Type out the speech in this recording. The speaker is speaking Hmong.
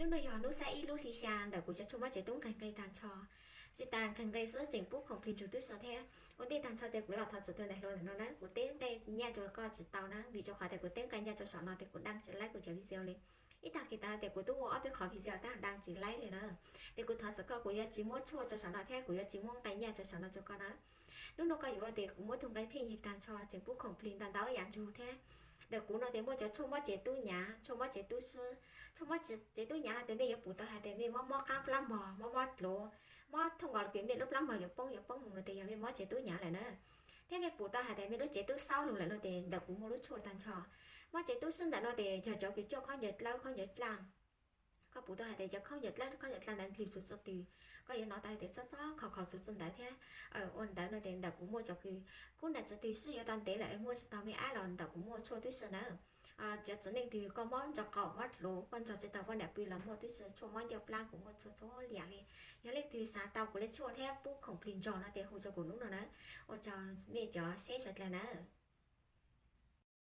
Hnub no yog hnub xiab ib lub hli xya ntawm kuv cov tshuaj mob tsev tub nqes nqe tag nrho. Tsis tas nqes nqe xwb tseem pub complain rau tub sov thiab. Ua ntej tag nrho tias kuv los thov txim rau daim hluas ntawm no nawb, kuv teb nqe nyaj rau koj tsis tau na, vim rau qhov tias kuv teb nqe nyaj rau saum no tias kuv daj tsis laib kuv cov video li. Ib tag kis tas no tias kuv twb ua ob peb qhov video tab daj tsis laib li na. Ces kuv thov txim koj, kuv yuav tsis muab tshuaj rau saum no thiab kuv yuav tsis muab nqe nyaj rau saum no rau koj na. Hnub no koj yuav tias kuv muab tus nqe pheej yig tag nrho tseem pub complain ntau ntau yam ntsug thiab. Ntawm kuv no tias muaj cov tshuaj mob tsev tub nyav, tshuaj mob tsev tub swb, tshuaj mob tsev tub nyav no tias mej yuav pum tau hais tias mej mob mob qab plab mog, mob mob dluav, mob thooj nkaus kws mej lub plab mog yuav poob yuav poob mus no tias yog mej mob tsev tub nyav lawm na. Thiab mej pum tau hais tias mej lub tsev tub xaub lug lawm no tias ntawm kuv muaj lub tshuaj tag nrho. Mob tsev tub swb ntawm no tias yog cov kws cuaj khaub ncaws dlawb khaub ncaws dlaaj. Koj pum tau hais tias cov khaub ncaws dlawb khaub ncaws dlaaj ntawd ntws txug txij twg, koj yuav hnov tau hais tias txob txob kho kho txug txij ntawd thiab. Ua ntawd no tias ntawm kuv muaj cov kws kub ntawm txij twg swb yuav tau ntev lawm es muaj tsis tau mej ab los ntawm kuv muaj tshuaj tub sov nawb. Cov txiv neej twg koj mob ntsog qaum mob dluav, koj ntsog tsis tau poj niam pw los muaj tub sov tshuaj mob ncauj plab, kuv muaj txhua txhua liam li. Yog leej twg xav tau kuv li tshuaj thiab pub complain nrog no tias hu rau kuv hnub no nawb. Ua tsaug mej cov saib sawv dlawg nawb.